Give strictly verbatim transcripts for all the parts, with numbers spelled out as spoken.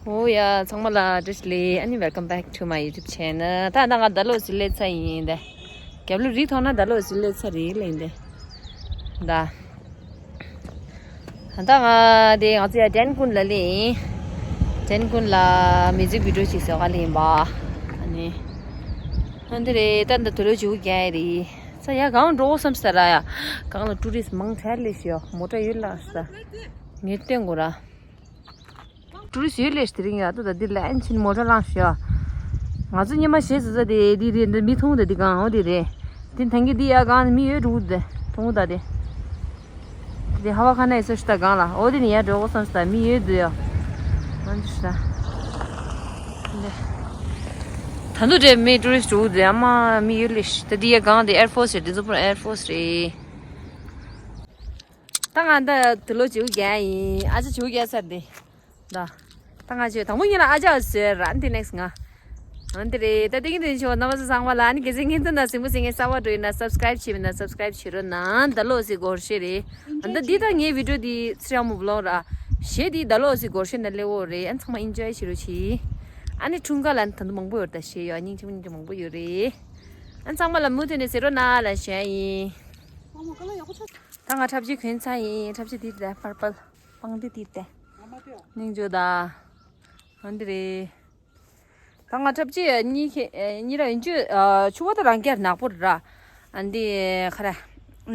ཨོ་ཡ། ཚང་མ་ལ་བཀྲ་ཤིས་བདེ་ལེགས། ཨ་ནི་welcome back to my YouTube channel. ད་ད་ང་ད་ལོ་སི་ལེ་ཚ་ཡིན་ད། རྒྱབ་ལོ་རི་ཐོག་ན་ད་ལོ་སི་ལེ་ཚ་རེད་ལེ་འདི། ད། ད་ང་དེ་ང་ཚོ་ཡ་ཏན་ཀུན་ལ་ལེ་ཡིན། ཏན་ཀུན་ལ་མི་ཛིག་བི་ཌིའོ་ཅིག་བཟོ་ག་ལེ་ཡིན་པ། ཨ་ནི། ཨ་འདི་རེད། ད་འདི་དུ་ལོ་བཅུ་བརྒྱད་རེད། ས་ཡ་གང་འགྲོ་བསམ་ས་ར་ཡ། གང་ལ་ཊུ་རི་སི་མང་ཆེ་ལེ་ཤི་ཡོ་མོ་ཊ་ཡོད་ལ་ས། ངས་སྟོན་དགོས་ར། ཊུ་རི་སི་ཡོད་ལེ་ཤི་དེ་རིང་ཡ་ད་ད་འདི་ལན་ཕྱིན་མོ་ཊ་ལངས་ཤི་ཡོ། ང་ཚོ་ཉི་མ་ཞེ་ཟ་ཟ་དེ་འདི་རེད། འདི་མི་ཐུང་ད་འདི་གང་འོ་དེ་རེད། དེ་ཐང་གི་འདི་ཡ་གང་མི་ཡོད་འགྲོ་དེ་ཐུང་ད་དེ། དེ་ཧ་བ་ཁ་ན་ཡི་སོ་ཤི་ད་གང་ལ་འོ་དེ་ནི་ཡ་འགྲོ་གོ་བསམ་ས་མི་ཡོད་དུ་ཡོ། ཨ་འདི་ཤི་ད། འདི། ད་དུང་དེ་མི་ཊུ་རི་སི་འགྲོ་དེ་ཨ་མ་མི་ཡོད་ལེ་ཤི་ད། འདི་ཡ་གང་དེ་ཨེར་ཕོར་སི་རེད། འདི་ཚོ་པུ་ར་ཨེར་ཕོར་སི་རེད། ད་ང་ད་དུ་ལོ་བཅུ་བརྒྱད་ཡིན། ཨ་ཅག་བཅུ་བརྒྱད་ཚར་དེ། ད། ད་ང་ཅག་དང་པོ་ཉིད་ལ་ཨ་ཅག་ཟེར་ར་འདི་ནེག་སི་ང་། འོན་ཏེ་རེད། ད་ཏིང་ཏིང་ཆོ་རྣམ་པ་ཚོ་ཚང་མ་ལ་ཨ་ནི་གལ་སྲིད་ངན་དུ་ན་སིང་པོ་སིང་ངེ་ས་བ་འགྲོ་ཡིན་ན་སབ་སི་ཀ་རེབ་བྱེད་མིན་ན་སབ་སི་ཀ་རེབ་བྱེད་རོགས་གནང་། ད་ལོ་སི་སྒོར་ཤེ་རེད། ཨ་ད་འདི་ད་ངའི་བི་ཌིའོ་འདི་ཚེ་རིང་མོ་བི་ལོག་ར། གཞས་འདི་ད་ལོ་སི་སྒོར་ཤེ་ན་སླེབས་འོ་རེད། ཨ་ཚང་མ་ཨིན་ཇོའི་བྱེད་རོགས་གྱིས། ཨ་ནི་འཁྲུངས་སྐར་ལ་ད་དུང་མང་པོ་ཡོད་ད་གཞས་ཡོད་སྙིང་རྗེ་མོ་སྙིང་རྗེ་མང་པོ་ཡོད་རེད། ཨ་ཚང་མ་ལ་མུ་མཐུད་ནས་ཟེར་རོགས་གནང་ལ་ཞུ་ཡ་ཡིན། ད་ང་འཁྲབ་ཆས་གོན་ཚར་ཡིན། འཁྲབ་ཆས་འདི་ད་པར་པལ་པང་འདི་འདི་ད། སྙིང་རྗེ་ད། ཨ་འདི་རེད། ད་ང་འཁྲབ་ཆས་གཉིས་ཁེ་གཉིས་ར་ཡིན་ཅུ་ཆུ་བ་ད་རང་རྒྱལ་ནག་པོ་ར། ཨ་འདི་ཁ་ར།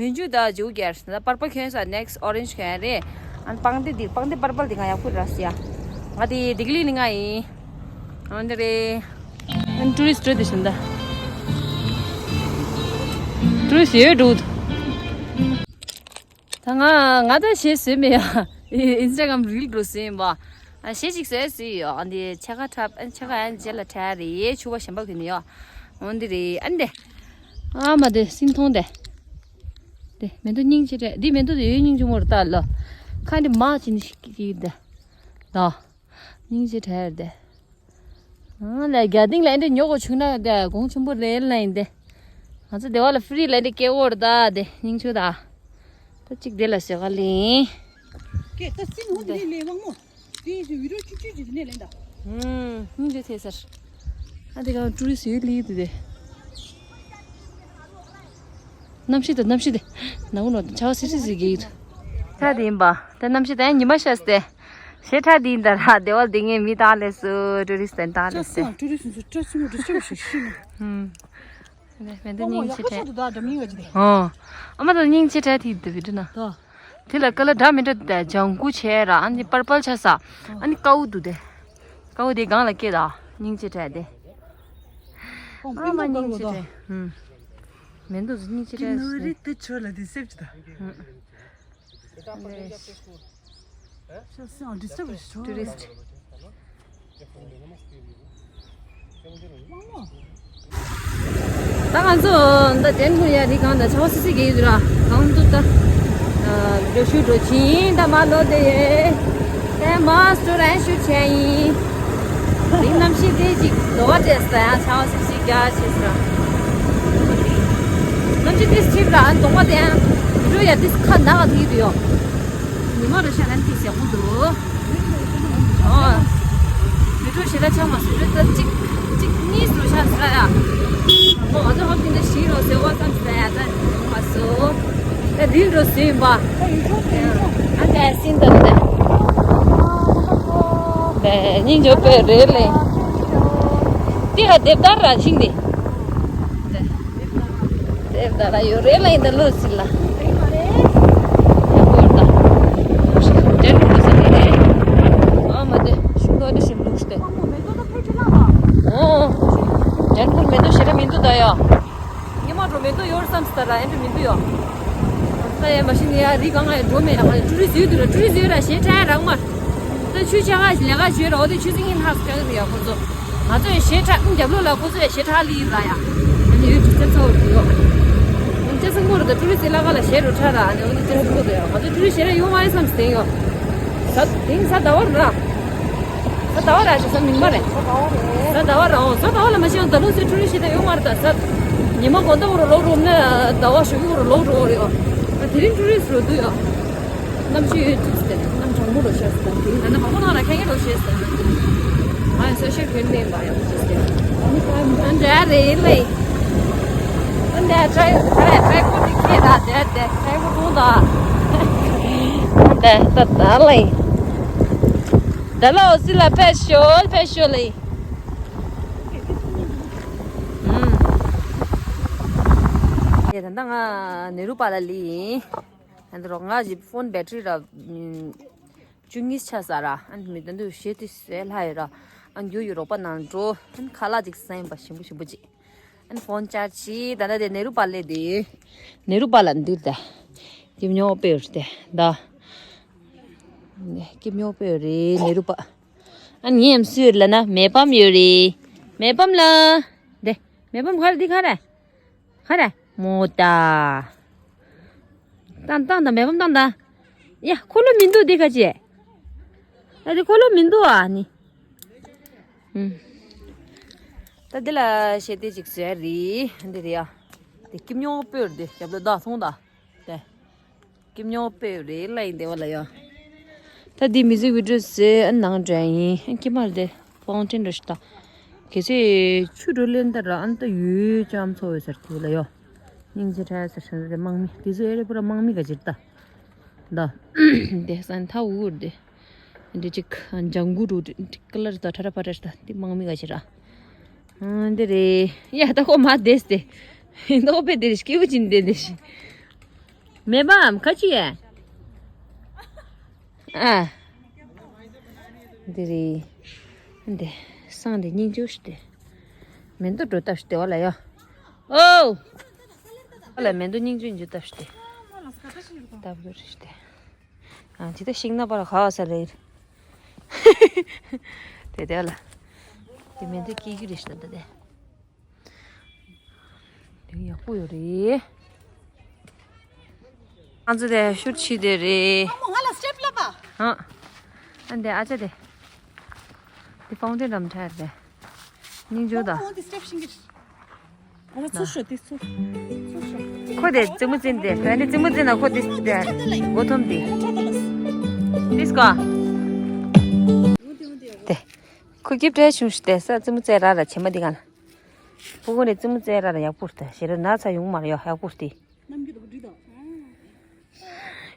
ཡིན་ཅུ་ད་ཇུ་རྒྱལ་ད་པར་པལ་གྱོན་ས་ནེག་སི་ཨོ་རེན་ཇི་གྱོན་རེད། ཨ་པང་འདི་འདི་པང་འདི་པར་པལ་འདི་ང་ཡག་པོ་ར་སི་ཡ། ང་དེ་སྡིག་ལི་ནི་ང་ཡིན། ཨ་འདི་རེད། ཨ་ཊུ་རི་སི་ཊི་འདི་བཞིན་ད། ཊུ་རི་སི་ཊི་ཡོད་འགྲོ། ད་ང་ང་ད་གཞས་བཟོས་མེད་ཡ། ཨིན་སི་ཊ་གྷ་རམ་རིལ་འགྲོ་བཟོས་ཡིན་པ། ཨ་གཞས་ཅིག་བཟོས་བཟོས་ཡོད། ཨ་འདི་ཕྱེད་ཀ་འཁྲབ་ཨ་ཕྱེད་ཀ་ཨ་རྗེས་ལ་འཁྲབ་རེད། ཡའི་ཕྱུ་པ་གཞན་པ་གི་ནི་ཡོད། འོ་འདི་རེད། ཨ་འདི། ཨ་མ་དེ་སིང་ཐོང་དེ། དེ་མེ་ཏོག་སྙིང་རྗེ་སྤྲད། འདི་མེ་ཏོག་དེ་ཡོད་སྙིང་རྗེ་མོ་རེད་ད་ལོ། ཁ་འདི་མ་ཅི་ནི་ཞིག་གི་དེ། ད། སྙིང་རྗེ་སྤྲད་དེ། ཨ་ལས་རྒྱ་ཏིང་ལ་འདི་ཉོ་གོ་བྱུང་ན་དེ་གོང་ཆེན་པོ་རེད་ལ་ཡིན་དེ། ང་ཚོ་སྡེ་བ་ལ་ཧྥི་རི་ལ་འདི་སྐྱེ་བོར་ད་དེ་སྙིང་ཆུ་ད། ད་གཅིག་དེ་ལ་ཟེར་ག་ལེན། ཀེ་ད་སིན་འོ་འདི་ལས་ལས་དབང་མོ། དེ་ཡིན་ཚེ་བི་རོ་ཆུ་ཆུ་ཅི་དེ་ནས་ལེན་ད། ཧུམ་སྙིང་རྗེ་ཐེབས་སར། ཨ་དེ་ག་ཊུ་རི་སི་ཡོད་ལི་དེ་དེ། གནམ་གཤིས་དང་གནམ་གཤིས་དེ། ནག་པོ་ནོ་ཆར་པ་སིལ་སིལ་ཟིག་གི་ཡོད། ཁྲ་དེ་ཡིན་པ། དེ་གནམ་གཤིས་དང་ཉི་མ་ཤར་སྟེ། ཞེ་ཁྲ་དེ་ཡིན་ད་ར་སྡེ་བ་དེ་ངའི་མི་དག་ལས་སུ་ཊུ་རི་སི་དང་དག་ལས་སྟེ། ཊུ་རི་སི་ཚོ་ཊུ་རི་སི་མོ་ཌི་སི་ཊརབ་ཞིག་ཤི་ནས། ཧུམ། མེ་མེ་འདི་སྙིང་རྗེ་ཁྲ། ཨོ། ཨ་མ་དང་སྙིང་རྗེ་ཁྲ་དེ་འདི་བི་འདྲི་ན། དེ་ལ་ཀ་ལ་འདྲ་མི་འདྲ་དེ་ལྗང་ཁུ་བྱས་ར་ཨ་ནི་པར་པལ་ཆགས་ས། ཨ་ནི་ཀའུ་འདུག་དེ། ཀའུ་དེ་སྒང་ལ་སྐྱེས་ད་སྙིང་རྗེ་ཁྲ་དེ། ཨ་མ་སྙིང་རྗེ་ཁྲ། ཧུམ། མེ་འདུག་སྙིང་རྗེ་ཁྲ་ཟེར་ནས། ཏི་ཆོ་ལ་དེ་སེབ་ཅི་ད། ཧུམ། ཊུ་རི་སི་ཊི། ད་ང་ཚོ་འདི་ཏན་ཀུན་ཡ་རི་སྒང་ད་ཆར་པ་སིལ་སིལ་གྱི་ཡོད་ར་གང་འདུག་ད། འགྲོ་ཞུ་འགྲོ་ཕྱིན་ད་མ་ལོ་དེ་ཡེ། དེ་མ་སི་ཊོ་རན་ཞུ་བྱས་ཡིན། རི་གནམ་གཤིས་དེ་ཅིག་དོ་བ་བྱས་ད་ཡང་ཆར་པ་སིལ་སིལ་རྒྱག་བྱས་ས་ར། གནམ་གཤིས་དེ་སིལ་ར་ཨ་ནི་གདོང་པ་དེ་ཡང་འགྲོ་ཡ་དེ་ཁ་ནག་ག་དེ་ཡོད་དུ་ཡོད། ཉི་མ་རུ་ཤ་ལན་ཏི་ཟེར་ཧུ་དུ། ཨོ། མི་འགྲོ་ཞེ་དྲག་ཆགས་མ་སོང་། འགྲོ་ད་གཅིག་གཅིག་གཉིས་སུ་ཆགས་ཟེར་ཡ། ཨོ་ང་ཚོ་ཧོབ་ཏིང་ད་ཞིག་རོ་ཟེར་བ་ཙམ་ཟེར་ཡ་ད་མ་སོ། ད་རིལ་འགྲོ་ཟེར་ཡིན་པ། ཨ་ད་སིན་ད་ད། ད་སྙིང་རྗེ་པོ་རེད་ལེ། ཏི་ཧ་དེབ་ད་ར་ཤིང་དེ། དེབ་ད་ལ་ཡོད་རེད་ལ་ཡིན་ད་ལོ་སི་ལ། ཡག་པོ་ཡོད་ད། ཏན་ཀུན་ལ་ས་དེ་རེད། ཨ་མ་དེ་ཤིང་ཏོག་དེ་ཞིམ་ལུགས་ཏེ། ཨོ། ཏན་ཀུན་མེ་ཏོག་ཞེ་དྲག་མི་འདུག་ད་ཡ། ཉི་མ་འགྲོ་མེ་ཏོག་ཡོད་བསམ་སི་ད་ར་ཨེ་འགྲོ་མི་འདུག་ཡ། ད་ཡ་མ་ཤི་ནི་ཡ་རི་གང་ང་ཡ་འགྲོ་མེད་ཡ། ང་ཡ་ཊུ་རི་སི་ཡོད་དུ་ར་ཊུ་རི་སི་ཡོད་ར་ཞེ་དྲག་རང་མ། ད་ཆུ་ཆ་ག་ལས་ཀ་བྱོས་ར་འོ་དེ་ཆུ་ཚིག་ཡིན་ཧ་སྐྱ་གི་རེད་ཡ་ཁོ་ཚོ། ང་ཚོ་ཡང་ཞེ་དྲག་རྒྱབ་ལོགས་ལ་ཁོ་ཚོ་ཡང་ཞེ་དྲག་ལི་ཡིན་ར་ཡ། ཨ་ནི་ཡོད་དུ་ཚེ་ཚོ་རུ་ཡོད། ཨ་ནི་ཅེ་སི་མོ་རུ་ད་ཊུ་རི་སི་ལ་ག་ལ་ཞེ་རུ་ཁྲ་ར་ཨ་ནི་འོ་དེ་ཅེ་སི་མོ་དེ་ཡ་ང་ཚོ་ཊུ་རི་སི་ཞེ་དྲག་ཡོང་མ་ཡོད་བསམ་སྟེ་ཡོད། ས་དེང་ས་ཟླ་བ་ར། ས་ཟླ་བ་ར་ཞེ་ས་མིན་མ་རེད། ས་ཟླ་བ་ར་ཨོ་ས་ཟླ་བ་ལ་མ་ཤེས་ཡང་ད་ལོ་སི་ཊུ་རི་སི་ཞེ་དྲག་ཡོང་མ་རེད་ད་ས། ཉི་མ་དགོང་དག་རུ་ལོག་རུ་ན་ཟླ་བ་ཞུ་གི་རུ་ལོག་རུ་རེད་ཨོ། དེ་རིང་ཊུ་རི་སི་རུ་འདུག་ཡ། གནམ་གཤིས་ཡོད་ཅིག་ཟེར་གནམ་གྲང་ ད་ནི་བ་ཁོ་ནང་ལ་ཁ་ངན་རོ་ཤེས་ཟེར། ང་ཡང་སོ་ཤེར་གྱོན་ནས་འབའ་ཡག་པོ་ཅིག་ཟེར། ཨ་འདྲ་རེད་ལེ། ཨ་འདྲ་ཁྲའི་ཁྲའི་ཁྲའི་ཀོ་དེ་ཁྱེད་ད་དེ་དེ་ཁྲའི་ཀོ་ཐོང་ད། ད་ད་ད་ལེ། ད་ལོ་སི་ལ་ཕེ་ཤོལ་ཕེ་ཤོལ་ལེ། ཨུམ། ད་ལྟ་ང་ནེ་རུ་པ་ལ་ལི་ཡིན། ཨ་འདི་རོགས་ང་ཞིག་ཕོན་བེ་ཊི་རི་ར། བཅུ་གཉིས་ཆ་ས་ར། ཨན་མི་ད་འདུག་ཤེས་ཏི་སེ་ལྷ་ཡོད་ར། ཨན་རྒྱུ་ཡོད་རོགས་པ་ནང་འགྲོ། ཨན་ཁ་ལག་ཅིག་ཟ་ཡིན་པ་ཞིམ་པོ་ཞིམ་པོ་ཅིག་ཨན་ཕོན་ཆར་ཅི་ད་ལྟ་དེ་ནེ་རུ་པ་ལེ་དེ། ནེ་རུ་པ་ལ་འདིར་དེ། སྐྱིབ་ཉོ་པེ་ཡོད་དེ་ད། སྐྱིབ་ཉོ་པེ་ཡོད་རེད་ནེ་རུ་པ། ཨན་ངའི་ཨམ་སུ་ཡོད་ལ་ན་མེ་ཕམ་ཡོད་རེད། མེ་ཕམ་ལ། དེ། མེ་ཕམ་ག་རེ་འདི་ག་རེ། ག་རེ། མོ་ཏ། བཏང་བཏང་དང་མེ་ཕམ་བཏང་དང་། ཡ་ཁོ་ལོ་མི་འདུག་འདི་ག་ཅེ། ད་འདི་ཁོ་ལོ་མི་འདུག་ཨ་ནི། ཨུམ། ད་འདི་ལ་ཤེས་ཏེ་ཅིག་ཟེར་རེད་འདི་རེད་ཡ། འདི་སྐྱིབ་ཉོ་པོ་རེད་རྒྱབ་ལ་བདག་སོང་ད། དེ། སྐྱིབ་ཉོ་པོ་རེད་ལ་ཡིན་དེ་བ་ལ་ཡ། ད་འདི་མི་ཛིག་བི་ཌི་ཡོ་ཟེར་ཨ་ནང་འདྲ་ཡིན་ཨ་སྐྱིབ་མ་རེད་དེ། ཕའུན་ཊེན་རེད་ཤི་ད། གལ་སྲིད་ཆུ་འགྲོ་ལེན་ད་ར་ཨན་ད་ཡུལ་ལྕམ་ཚོ་བའི་སར་ཐུག་ལ་ཡོ། སྙིང་རྗེ་ཕྲ་སར་ཤང་རེ་དམག་མི་དེ་ཚོ་ཨེ་རེ་པུ་ར་དམག་མི་ག་ཅིར་ད། ད། དེ་སན་ཐ་འུར་དེ། འདི་ཅིག་ལྗང་གུ་རུ་ཀ་ལར་ད་ཁྲ་ཁྲ་ཕ་ཏྲ་ད་དེ་དམག་མི་ག་ཅིར་ཨ། འདི་རེད་ཡ་ད་ཁོ་མ་དེས་དེ། ནོ་པེ་དེ་རེ་སྐྱིད་པོ་ཅིན་དེ་དེ་ཤི། མེ་བམ་ཁ་ཅི་ཡ། ཨ། འདི་རེད། འདི། སང་འདི་སྙིང་རྗེ་ཞུ་སྟེ། མེ་འདུ་འགྲོ་ལྟ་ཞུ་སྟེ་བ་ལ་ཡ། ཨོ། བ་ལ་མེ་འདུ་སྙིང་རྗེ་འཇུ་ལྟ་ཞུ་སྟེ། ལྟ་བུ་རེ་ཞུ་སྟེ། ཨ་ཇི་ལྟ་ཤིང་ན་པ་ལ་ཁ་བ་ས་རེད། དེ་དེ་ལ། དེ་མེ་འདུ་སྐྱེ་རྒྱུ་རེ་ཞུ་ད་དེ། དེ་ཡག་པོ་ཡོད་རེད། ང་ཚོ་དེ་ཤུར་ཕྱི་དེ་རེད། ཨ་མོ་ང་ལ་སི་ཊེབ་ལབ་པ། ཨ། ཨ་འདི་ཨ་ཅག་དེ། དེ་ཕའུན་ཊེན་རམ་ཁྲ་རེད། སྙིང་རྗེ་ད། ཨ་མོ་འདི་སི་ཊེབ་ཤིང་གི། ང་ཚོ་ཚུར་ཤོག་དེ་ཚུར། ཚུར་ཤོག་ཁོ་དེ་རྩེད་མོ་རྩེ་འདི་ད་ནི་རྩེད་མོ་རྩེ་ན་ཁོ་དེ་དེ་མགོ་འཐོམ་དེ། དེ་སྐོ། དེ། ཁོ་སྐྱིབ་བྲལ་བྱུང་ཞིག་དེ་ས་རྩེད་མོ་རྩེ་ར་ར་བྱེ་མ་འདི་གང་། ཕྲུ་གུ་ནས་རྩེད་མོ་རྩེ་ར་ར་ཡག་པོ་རེད་ཞེ་ར་ན་ཚ་ཡོང་མ་རེད་ཡག་པོ་རེད།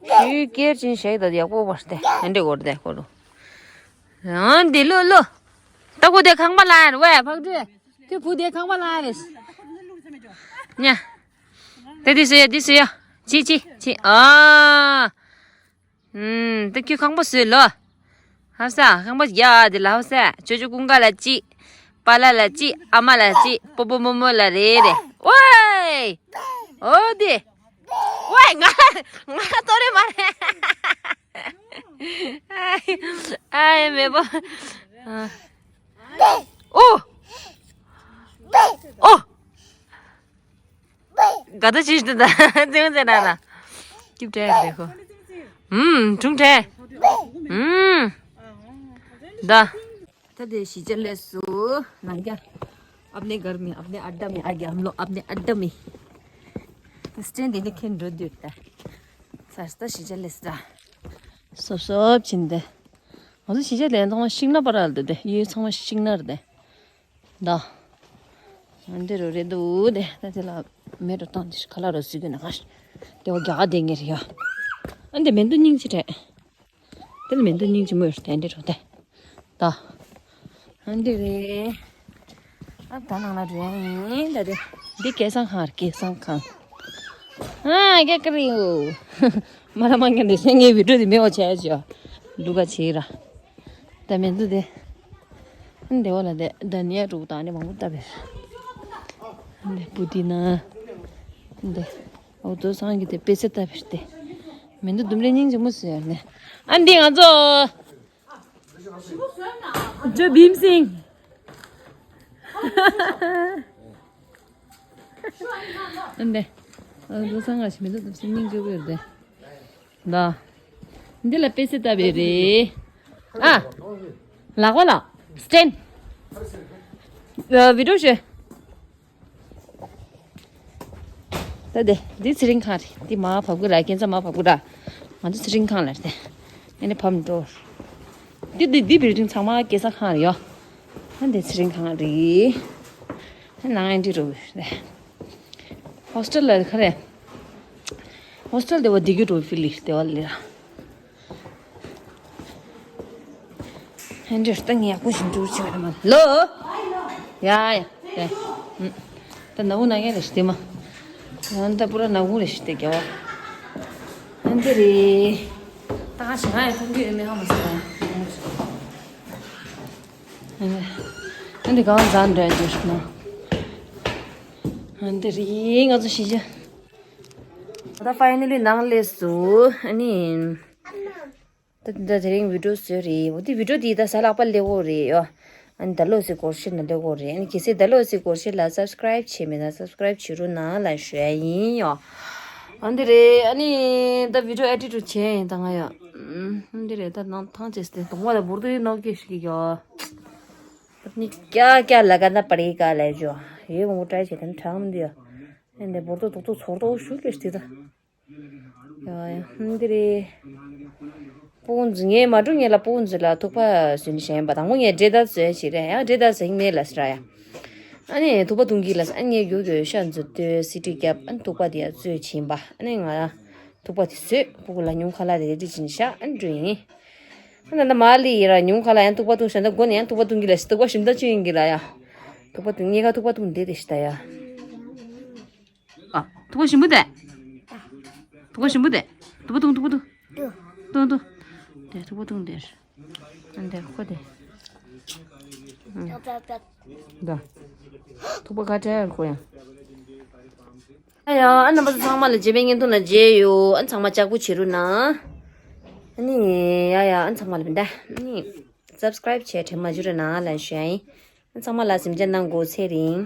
ཞུ་སྐྱེར་ཅིན་ཞེ་ད་ཡག་པོ་བར་ཏེ་ཧན་དེ་གོར་དེ་གོ་རུ། ཡང་འདི་ལོ་ལོ། ད་གོ་དེ་ཁང་པ་ལ་ཡར་ཝེ་ཕག་གྲུ། ཁྱོད་བུ་དེ་ཁང་པ་ལ་ཡར་རེད། ཉ། དེ་དེ་སུ་ཡ་དེ་སུ་ཡ། ཅི་ཅི་ཅི་ཨ། ཨུམ། ད་ཁྱོད་ཁང་པ་བཟོས་ལོ། ཧ་ས་ཁང་པ་རྒྱ་དེ་ལ་ཧ་ས་ཅོ་ཅོ་ཀུན་དགའ་ལ་ཅི། པཱ་ལགས་ལ་ཅི། ཨ་མ་ལ་ཅི། པོ་པོ་མོ་མོ་ལ་རེ་རེ། ཝེ། ཨོ་དེ། ཝེ་ང་ང་ཏོ་རེ་མ་རེ། ཨའི་མེ་པོ། ཨོ། ཨོ། ག་ད་ཅི་ཞིག་ད་ཙེང་ཙེ་ན་ན། སྐྱིབ་བྲལ་རེད་ཁོ། ཨུམ་ཁྲུང་བྲལ། ཨུམ། ད། ད་དེ་གཞིས་ཆགས་སླེབས་སོང་། ང་རྒྱ། अपने घर में, अपने अड्डा में आ गया हम लोग, अपने अड्डा में। སྤྱན་དེ་ནི་ཁེན་འགྲོ་འདུག་ད། ས་ས་གཞིས་ཆགས་སླེབས་ས། སོབ་སོབ་ཕྱིན་ཏེ། ང་ཚོ་གཞིས་ཆགས་ལ་ཚང་མ་ཤིང་ནགས་པ་ར་ལ་དེ་ཡོད་ཚང་མ་ཤིང་ནགས་རེད་དེ། ད། ཨ་འདི་རུ་རེད་འདུག་དེ་ད་དེ་ལ་མེ་རུ་བཏང་དེ་ཁ་ལག་རུ་སུས་གོན་ན་ཁ་ཤས་དེ་བ་རྒྱ་ག་དེ་ངེར་ཡོད། ཨ་འདི་མེ་འདུག་སྙིང་རྗེ་རེད། དེ་ལ་མེ་འདུག་སྙིང་རྗེ་མོ་ཡོད་དེ་འདི་རུ་དེ། ད། ཨ་འདི་རེད། ཨ་ད་ནང་ལ་འགྲོ་ཡ་ཡིན་ད་དེ། འདི་སྐལ་བཟང་ཁང་རེད་སྐལ་བཟང་ཁང་། ཨ་སྐལ་ཀ་རེད་ཡོ། མ་ལ་མ་ངན་དེ་སེང་ངའི་བི་ཌིའོ་དེ་མེད་པ་བྱས་ཅི་ཡོ། ལུ་ག་བྱེད་ར། ད་མེ་འདུག་དེ། འདི་བ་ལ་དེ་ད་ནི་ཡ་དྲུག་དང་ནི་མང་པོ་ལྟ་བེར། འདི་པུ་ཏི་ན། འདི་འོ་དོ་སང་གི་དེ་པེ་སེ་ལྟ་བེར་ཏེ། མེ་འདུག་དུམ་རེ་སྙིང་རྗེ་མོ་ཟེར་ནས། ཨ་འདི་ང་ཚོ། ཇོ་བིམ་སིང་། འདི། འོ་དོ་སང་ང་ཞིག་མེ་འདུག་དུམ་སེ་སྙིང་རྗེ་བེར་ཏེ། ད། འདི་ལ་པེ་སེ་ལྟ་བེ་རེད། ཨ། ལག་པ་ལ། སི་ཊེན། ཨ་བི་ཌིའོ་ཤོད། ད་དེ་འདི་ཚེ་རིང་ཁང་རེད། འདི་མ་བབ་གི་ར་ཁྱེད་ཚ་མ་བབ་གི་ར། ང་ཚོ་ཚེ་རིང་ཁང་ལ་རེད། ཨ་ནི་ཕམ་འགྲོ། འདི་འདི་འདི་བིལ་ཌིང་ཚང་མ་སྐྱེ་ས་ཁང་རེད་ཡོ། ཨ་འདི་ཚེ་རིང་ཁང་རེད། ཨ་ནང་ཨ་འདི་རུ་རེད། ཧོས་ཊེལ་ལ་ག་རེ། ཧོས་ཊེལ་དེ་བ་འདི་གི་འགྲོ་ཕི་ལི་དེ་བ་ལི་ར། ཧན་འདྲེ་ལྟ་ངན་ཡག་པོ་ཞིག་འགྲུལ་ཆེ་བ་རེད་མ། ལོ། ཡ་ཡ་ཡ། ད་ནག་འུ་ནག་ཡ་རེ་ཞིག་དེ་མ། ཡང་ད་པུ་ར་ནག་འུ་རེ་ཞིག་དེ་རྒྱ་བ། ཧན་འདྲེ་རེ། ད་ག་ཞིག་ང་ཡ་ཐུང་གི་ཡོད་མེད་ཧ་མ་སོང་། ཧན་འདྲེ་གང་ཟ་འདྲ་རྒྱུ་ཞིག་ན། ཧན་འདྲེ་རེ་ང་ཚོ་ཤི་ཆ། ད་ཕ་ཡི་ནལ་ལི་ནང་སླེབས་སོང་ཨ་ནི། ད་ད་དེ་རིང་བི་ཌིའོ་བཟོས་རེད། འོ་དེ་བི་ཌིའོ་དེ་ད་གཟའ་ལྷག་པ་སླེབས་ཡོད་རེད་ཡོ། ཨ་ནི་ད་ལོ་སི་སྒོར་ཤེད་ན་སླེབས་ཡོད་རེད། ཨ་ནི་གལ་སྲིད་ད་ལོ་སི་སྒོར་ཤེད་ལ་སབ་སི་ཀ་རའིབ་བྱས་མེད་ན་སབ་སི་ཀ་རའིབ་བྱེད་རོགས་གནང་ལབ་ཞུ་ཡ་ཡིན་ཡོ། ཨ་འདི་རེད། ཨ་ནི་ད་བི་ཌིའོ་ཨེ་ཌིཊ་བྱས་ཡིན་ད་ང་ཡོ། ཨ་འདི་རེད། ད་ནང་ཐང་ཆད་སྟེ་གདོང་པ་ལ་འབུར་དུ་ཡིན་ནོག་སྐད་ཞིག་ཡོ། ཨ་ནི་ཀྱ་ཀྱ་ལ་ཀ་ན་པ་རི་ཀ་ལབ་ཞོ། ཡོད་ངོ་ཀྲའི་བྱས་ད་ནི་དྲང་མི་འདུག་ཡོ། ཨ་འདི་འབུར་དུ་ཏོག་ཏོག་ཚོར་ཏོག་ཞུ་སྐད་ཞིག་དེ་ད། ཡ་ཡ་ཧུམ་འདི་རེད། སྤུ་གུ་ངས་མ་འགྲོ་ངས་ལ་སྤུ་གུ་ལ་ཐུག་པ་བཟོས་ནས་བཞེངས་པ་དང་པོ་ངས་འབྲས་དང་བཟོས་ཞིག་རེད། ཡང་འབྲས་དང་བཟོས་མེད་ལ་ཟེར་ཡ། ཨ་ནི་ཐུག་པ་བཏུང་གི་ལ་ཨ་ངས་ཡོད་གི་ཤ་འཛུ་ཏོ་སི་ཏི་རྒྱབ་ཨ་ནི་ཐུག་པ་དེ་ཡ་བཟོས་ཕྱིན་པ་ཨ་ནི་ང་ཐུག་པ་དེ་བཟོས་སྤུ་གུ་ལ་ཉུང་ཁ་ལ་དེ་རེ་ཅིག་བྱིན་ཤ་ཨ་ནི་འགྲོ་ཡིན། ཨ་ན་ན་མ་ལི་ཡི་ར་ཉུང་ཁ་ལ་ཡང་ཐུག་པ་བཏུང་ཤ་འདི་མགོ་ནས་ཡང་ཐུག་པ་བཏུང་གི་ལ་ཐུག་པ་ཞིམ་ད་ཅི་ཡིན་གི་ལ་ཡ། ཐུག་པ་བཏུང་ངས་ཁ་ཐུག་པ་བཏུང་དེ་དེ་ཤི་ད་ཡ། ཨ། ཐུག་པ་ཞིམ་པོ་དེ། ཐུག་པ་ཞིམ་པོ་དེ། ཐུག་པ་བཏུང་ཐུག་པ་བཏུང་། བཏུང་བཏུང་། དེ་ཐུག་པ་བཏུང་དེ། ཨ་འདི་ཁོ་དེ། ད། ཐུག་པ་ཁ་བྲལ་ཁོ་ཡང་། ཨ་ཡ་ཨ་རྣམ་པ་ཚོ་ཚང་མ་ལ་རྗེས་མའི་བརྙན་ཐུང་ལ་མཇལ་ཡོང་། ཨ་ཚང་མ་ལྕགས་པོ་བྱེད་རོགས་གནང་། ཨ་ནི་ཡ་ཡ་ཨ་ཚང་མ་ལ་བདེ་ལེགས། ཨ་ནི་སབ་སི་ཀ་རའིབ་བྱས་དྲན་མ་བརྗེད་རོགས་གནང་ལབ་ཞུ་ཡ་ཡིན། ཨ་ཚང་མ་ལ་གཟིམ་འཇག་གནང་དགོས། ཚེ་རིང་།